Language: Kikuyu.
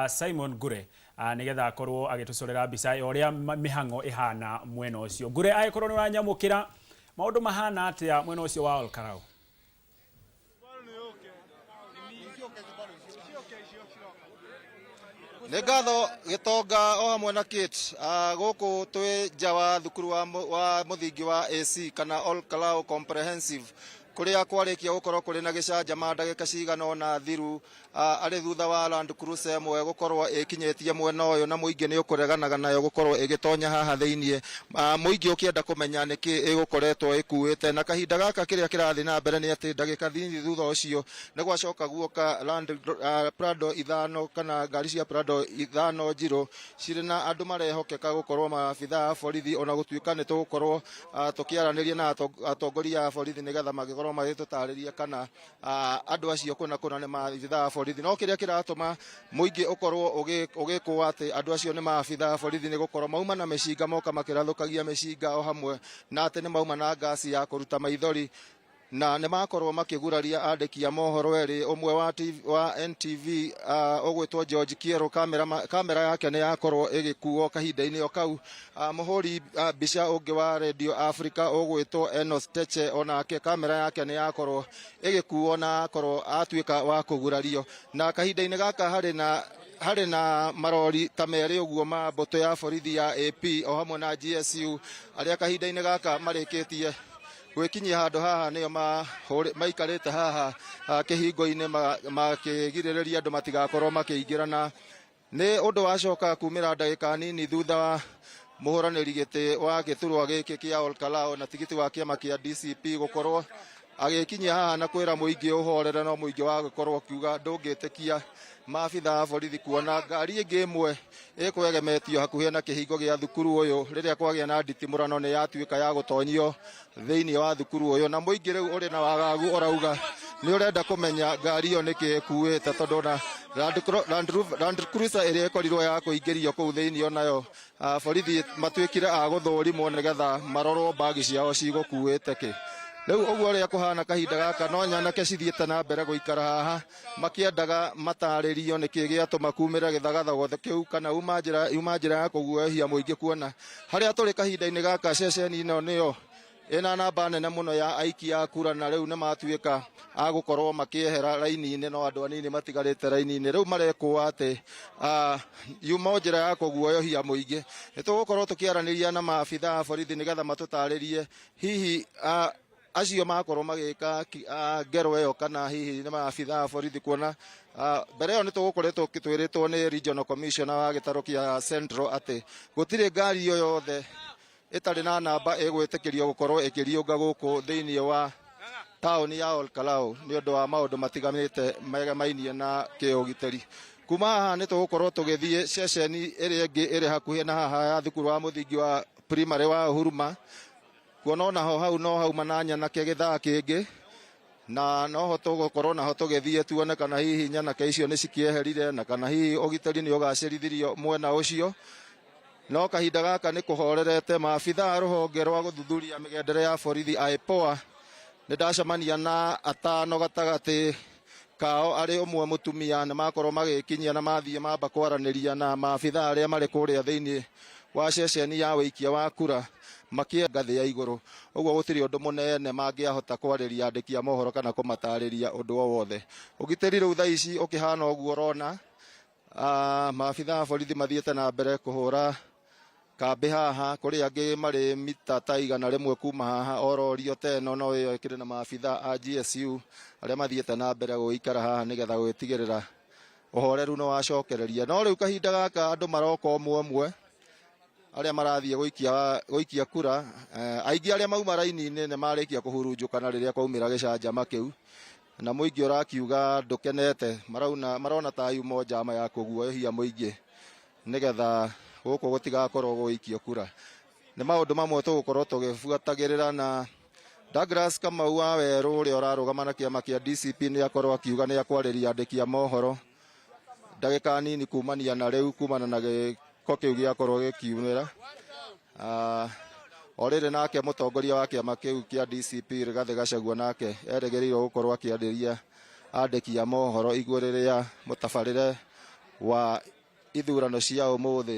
Simon Ngure nĩgetha akorwo agĩtũcorera mbica ya ũrĩa mĩhang'o ĩhana mwena ũcio. Ngure, angĩkorwo nĩ ũranyamũkĩra, maũndũ mahana atĩa mwena ũcio wa Olkarau? Nĩ ngatho Gĩtonga o hamwe na Kate. Gũkũ twĩ nja wa thukuru wa mũthingi wa AC kana Olkalau Comprehensive, kũrĩa kwarĩkia gũkorwo kũrĩ na gĩcanjama ndagĩka cigana ũna thiru, arĩ thutha wa Land Cruiser ĩmwe gũkorwo ĩkinyĩtie mwena ũyũ na mũingĩ nĩ ũkũreganaga nayo gũkorwo ĩgĩtonya haha thĩinĩ, mũingĩ ũkĩenda kũmenya nĩkĩ ĩgũkoretwo ĩkuĩte. Na kahinda gaka kĩrĩa kĩrathiĩ na mbere nĩ atĩ ndagĩka nini thutha ũcio nĩ gwacoka guoka Land Prado ithano kana ngari cia Prado ithano njirũ cirĩ na andũ marehokeka gũkorwo maabithaa a borithi, ona gũtuĩka nĩ tũgũkorwo tũkĩaranĩria na atongoria a borithi nĩgetha magĩkorwo magĩtũtarĩria kana andũ acio kũna kũna nĩ maabithaa a borithi. No kĩrĩa kĩratũma mũingĩ ũkorwo ũgĩkũa atĩ andũ acio nĩ maabithaa a borithi nĩ gũkorwo mauma na mĩcinga, moka makĩrathũkagia mĩcinga o hamwe na atĩ nĩ mauma na ngasi ya kũruta maithori, na nĩ makorwo makĩguraria andĩki a mohoro erĩ, ũmwe wa TV, wa NTV ũgwĩtwo George Kierũ, kamera yake nĩ yakorwo ĩgĩkuo kahinda-inĩ o kau. Mũhũri mbica ũngĩ wa Radio Africa ũgwĩtwo Enos Teche, onake kamera yake nĩ yakorwo ĩgĩkuo na akorwo atuĩka wa kũgurario. Na kahinda-inĩ gaka harĩ na marori ta merĩ ũguo ma mbũtũ ya borithi ya AP o hamwe na GSU, arĩa kahinda-inĩ gaka marĩkĩtie gwĩkinyia handũ haha, nĩo maikarĩte haha kĩhingo-inĩ makĩgirĩrĩria andũ matigakorwo makĩingĩra. Na nĩ ũndũ wacoka kumĩra ndagĩka nini thutha wa mũhũranĩri gĩtĩ wa gĩturwa gĩkĩ kĩa Olkalao na tigiti wa kĩama kĩa DCP gũkorwo agĩkinyia haha na kwĩra mũingĩ ũhorere, no mũingĩ wa gũkorwo ũkiuga ndũngĩtĩkia maabitha a borithi kuona ngari ĩngĩ ĩmwe ĩkwegemetio hakuhĩ na kĩhingo gĩa thukuru ũyũ rĩrĩa kwagĩa na nditimũrano nĩ yatuĩka ya gũtonyio thĩinĩ wa thukuru ũyũ. Na mũingĩ rĩu ũrĩ na wagagu, ũrauga nĩ ũrenda kũmenya ngari ĩyo nĩkĩ ĩkuĩte, tondũ ona Land Cruiser ĩrĩa ĩkorirwo ya kũingĩrio kũu thĩinĩ onayo borithi matuĩkire a gũthũrimwo nĩgetha marorwo mbagi ciao cigũkuĩte kĩ. Rĩu ũguo ũrĩa kũhana kahinda gaka, no nyanake cithiĩte na mbere gũikara haha makĩendaga matarĩrio nĩkĩ gĩatũma kumĩre gĩthagathago kĩu, kana yuma njĩra ya kũguoyohia mũingĩ, kuona harĩa tũrĩ kahinda-inĩ gaka ceceni ĩno nĩyo ĩna namba nene mũno ya aikia a kura, na rĩu nĩ matuĩka a gũkorwo makĩehera raini-inĩ, no andũ anini matigarĩte raini-inĩ. Rĩu marekũa atĩ yuma o njĩra ya kũguoyohia mũingĩ. Nĩ tũgũkorwo tũkĩaranĩria na maabitha a borithi nĩgetha matũtarĩrie hihi acio makorwo magĩka ngero ĩyo kana hihi nĩ maabitha a borithi, kuona mbere ĩyo nĩ tũgũkoretwo twĩrĩtwo nĩ regional commissioner wa gĩtarũ kĩa Central atĩ gũtirĩ ngari o yothe ĩtarĩ na namba ĩgwĩtĩkĩrio gũkorwo ĩkĩriũnga gũkũ thĩinĩ wa taũni ya Olkalau nĩ ũndũ wa maũndũ matiganĩte megemainie na kĩũgitĩri. Kuma haha nĩ tũgũkorwo tũgĩthiĩ ceceni ĩrĩa ĩngĩ ĩrĩ hakuhĩ na haha ya thukuru wa mũthingi wa primary wa Huruma, kuona onaho hau no hauma na nyanake gĩthaa kĩngĩ, na noho tũgũkorwo naho tũgĩthiĩ tuone kana hihi nyanake icio nĩ cikĩeherire na kana hihi ũgitĩri nĩ ũgacĩrithirio mwena ũcio. No kahinda gaka nĩ kũhorerete. Maabitha a rũhonge rwa gũthuthuria mĩgendere ya borithi IPOA, nĩ ndacemania na atano, gatagatĩ kao arĩ ũmwe mũtumia, nĩ makorwo magĩkinyia na mathiĩ mamba kwaranĩria na maabitha arĩa marĩ kũrĩa thĩinĩ wa ceceni ya wĩikia wa kura makĩe ngathĩ ya igũrũ. Ũguo gũtirĩ ũndũ mũnene mangĩahota kwarĩria andĩki a mohoro kana kũmatarĩria ũndũ o wothe. Ũgitĩri rĩu thaa ici ũkĩhana ũguo ũrona. Maabitha a borithi mathiĩte na mbere kũhũra kambĩ haha, kũrĩ angĩ marĩ mita ta 100 kuma haha. O rori ta ĩno no ĩyo ĩkĩrĩ na maabitha a GSU arĩa mathiĩte na mbere gũikara haha nĩgetha gwĩtigĩrĩra ũhoreru nĩ wacokereria. No rĩu kahinda gaka andũ maroka ũmwe ũmwe arĩa marathiĩ gũikia kura. Aingĩ arĩa mauma raini-inĩ nĩ marĩkia kũhurunjũkana rĩrĩa kwaumĩra gĩcanjama kĩu, na mũingĩ ũrakiuga ndũkenete, marauna marona ta yumo njama ya kũguoyohia mũingĩ nĩgetha gũkũ gũtigakorwo gũgĩikio kura. Nĩ maũndũ mamwe tũgũkorwo tũgĩbuatagĩrĩra. Na Douglas Kamau wa Werũ, ũrĩa ũrarũgama na kĩama kĩa DCP, nĩ akorwo akiuga nĩ akwarĩria andĩki a mohoro ndagĩka nini kumania na rĩu, kumana na gĩko kĩu gĩakorwo gĩkiumĩra. O rĩrĩ nake mũtongoria wa kĩama kĩu kĩa DCP Rigathĩ Gachagua nake erĩgĩrĩirwo gũkorwo akĩarĩria andĩki a mohoro igũrũ rĩa mũtabarĩre. Wa ithurano cia ũmũthĩ.